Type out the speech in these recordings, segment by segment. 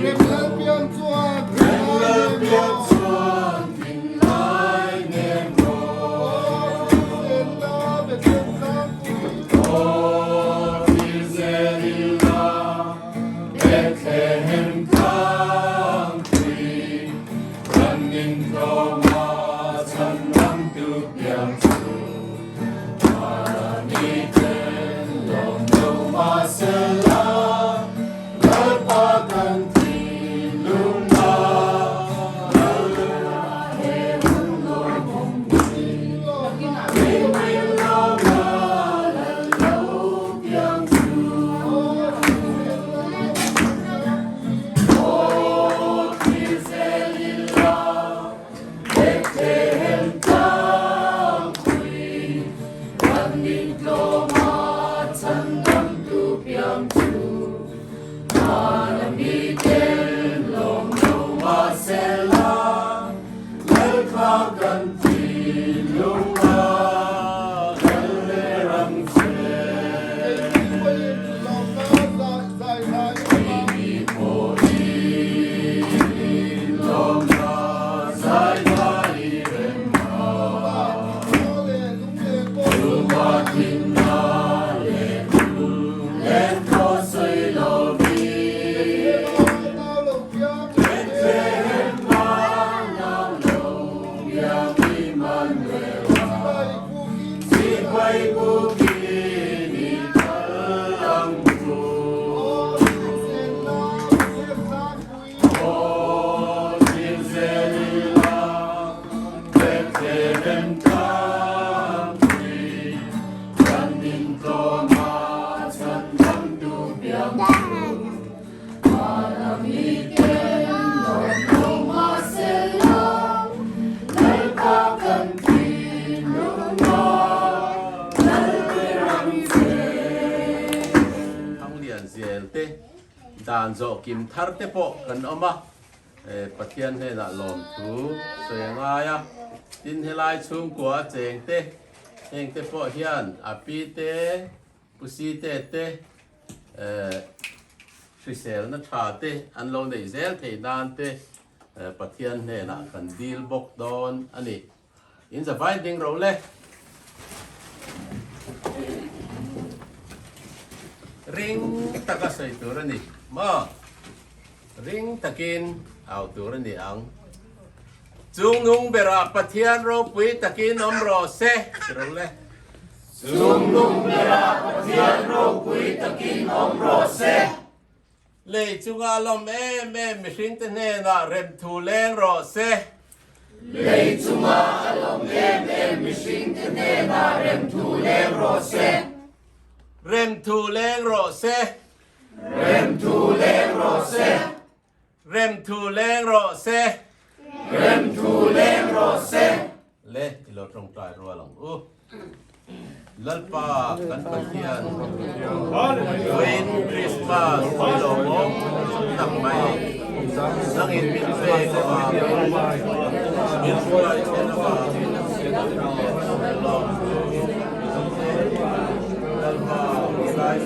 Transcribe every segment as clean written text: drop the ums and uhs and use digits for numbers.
Rem lal piang chuan thinlai nem maw. Aw thil zel ila Bethlehem tlangpui. Running tlawma chhan ram tu piang chu Mahni ten lawm lo mahsela Lalpa kan thinlung a Lalpa he hun lawmawm hi Ringin lawma lal lo piang chu Aw thil zel ila Bethlehem tlangpui Running tlawma chhan lamtu piang chu Hmana miten lawm lo mahsela Lalkha kan thinlung a lal le ram che. Keini pawhin lawmna zai thai rem a. Tuma thinna leh leng thaw sawi lovin. Bethlehem nau lo piang Immanuela. Sipai bukin i kal ang u. Aw thil zel ila Bethlehem tlangpui kan intlawm a chhandamtu piang chu Vana miten lawm lo mahsela Lalpa kan thinlung a lal ram che. Thanglian zel te dan zawh kim thar te pawh kan awm a, Pathian hnenah lawmthu sawi a ngai a, tin helai chhungkua a cheng te heng te pawh hian a pi te Pu Site te hriselna tha te an lo neih zel thei nan te Pathian hnenah kan dil bawk dawn a ni. In zavai ding ro le. Ring taka sawi tur a ni maw? Ring takin au tur a ni ang. Chungnung berah Pathian ropui takin awm rawh se ti ro le. Chungnung berah Pathian ropui takin awm rawh se. Lei chunga lawm em em mihringte hnenah remthu leng rawh se. Lei chunga a lawm em em mihringte hnenah remthu leng rawh se. Remthu leng rawh se. Remthu leng rawh se. Remthu leng rawh se. Remthu leng rawh se. Le i lo tawngtai rual ang u. Lalpa kan Pathian vawiin Krismas i lawmawm tak mai nangin min pek avangin min hruai then avangin lawmthu Lalpa lai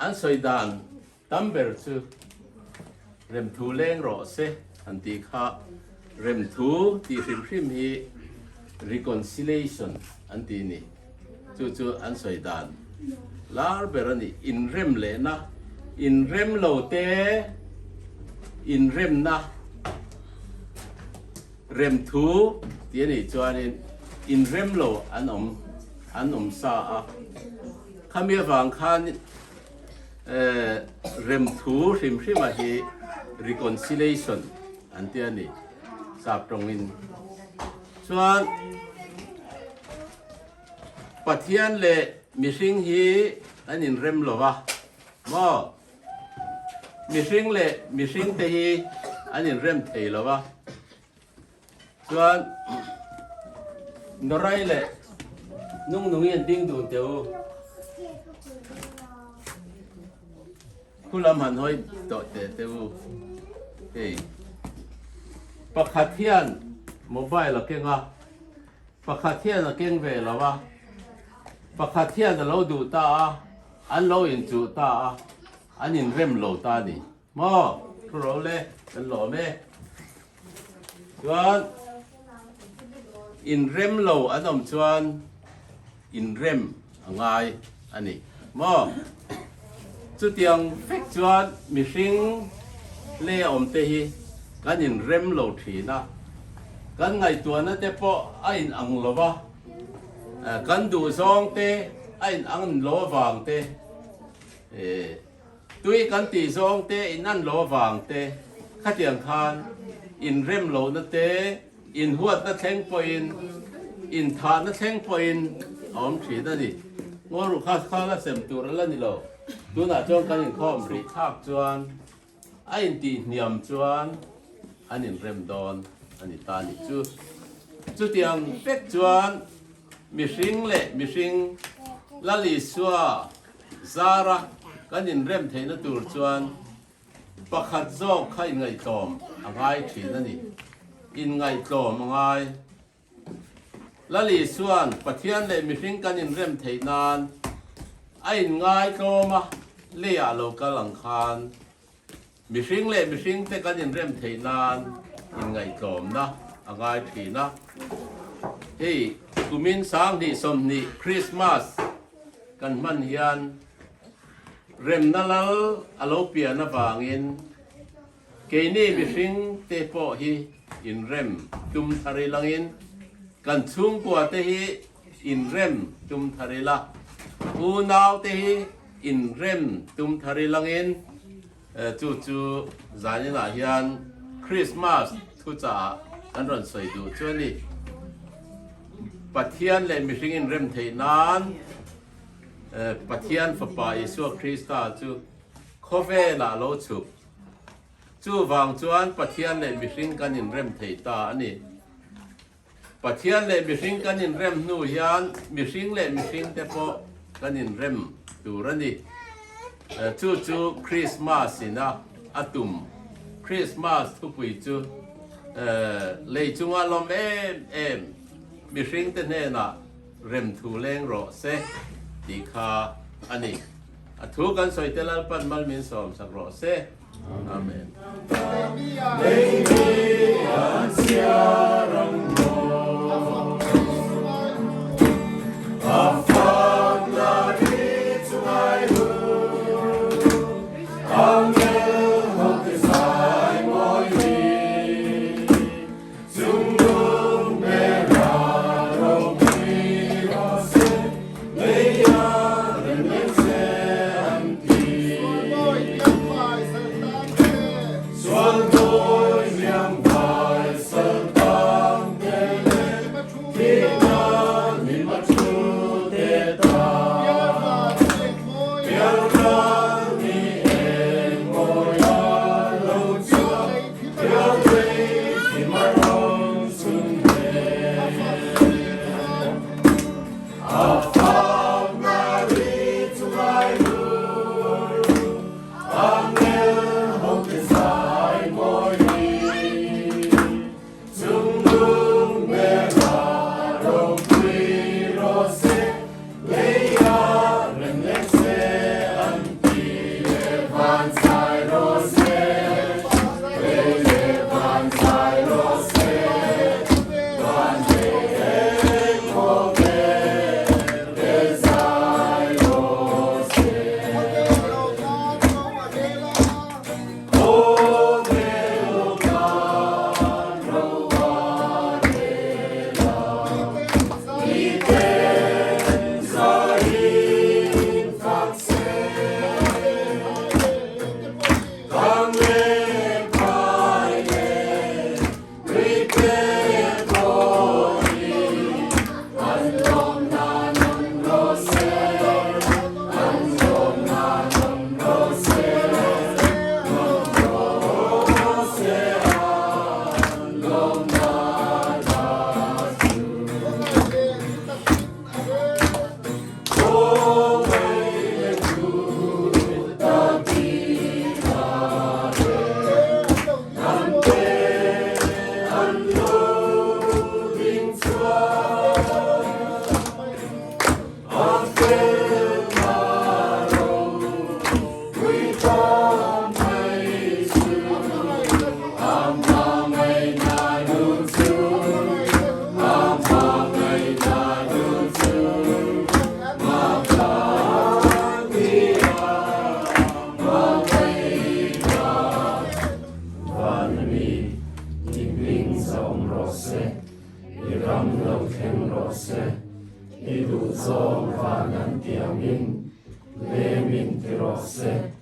An sawi dan tam ber chu remthu leng rawh se an tih kha remthu tih hrim hrim hi reconciliation an ti ni. Chu chu an sawi dan lar ber a ni. Inrem lehna, inrem lo te inremna remthu tih a nih chuanin inrem lo an awm an awm sa a. Khami avang khan remthu hrim hrima hi reconciliation an ti a ni sap tawngin. Chuan Pathian leh mihring hi an inrem lo va maw? Mihring leh mihring te hi an inrem thei lo va. Chuan Norai leh Nungnungi an ding dun teh u. Khu lam han hawi tawh teh teh u. Hei pakhat hian mobile a keng a, pakhat hian a keng ve lo a, pakhat hian a lo duh ta a, an lo inchuh ta a, an inrem lo ta a ni. Maw? Thu ro le, kan lawm e. Chuan inrem lo an awm chuan inrem a ngai a ni maw? Chutiang vek chuan mihring leh awm te hi kan inrem lo thin a, kan ngaihtuahna te pawh a inang lo va, kan duhzawng te a inang lo avang te, Tui kan tih zawng te, in an lo avang te, khatiang khan inrem lohna te, inhuatna thleng pawhin, inthahna thleng pawhin a awm thin a ni. Ngaw kha kha la sem tur a la ni lo. Tunah chuan kan inkhawm rih thlak chuan a intih hniam chuan an inrem dawn a ni ta nih chu. Chutiang vek chuan mihring leh mihring Lal Isua Zara kan inrem theihna tur chuan pakhat zawk kha inngaihtlawm a ngai thin a ni. Inngaihtlawm a ngai. Lal Isua'n Pathian leh mihring kan inrem theih nan a inngaitlawm a, leiah lo kal ang khan mihring leh mihringte kan inrem theih nan inngaihtlawmna a ngai thin a. Hei kumin 2020 Krismas kan hman hian remna lal a lo pian avangin keini mihring te pawh hi inrem tum thar ilangin kan chhungkua te hi inrem tum thar ila, unau te hi inrem tum thar ilangin chu chu zaninah hian Krismas thuchah kan rawn sawi duh chu a ni. Pathian leh mihring inrem theih nan Pathian Fapa Isua Krista chu khawvelah lo chhuk. Chuvang chuan Pathian leh mihring kan inrem thei ta a ni. Pathian leh mihring kan inrem hnu hian mihring leh mihring te pawh kan inrem tur a ni. Chu chu Krismas ina a tum. Krismas thupui chu lei chunga lawm em em mihring te hnenah remthu leng rawh se tih kha a ni. A thu kan sawi te Lalpan mal min sawm sak rawh se. Amen. ram lo thleng rawh se, i duhzawng van an ti angin, lem in ti rawh se.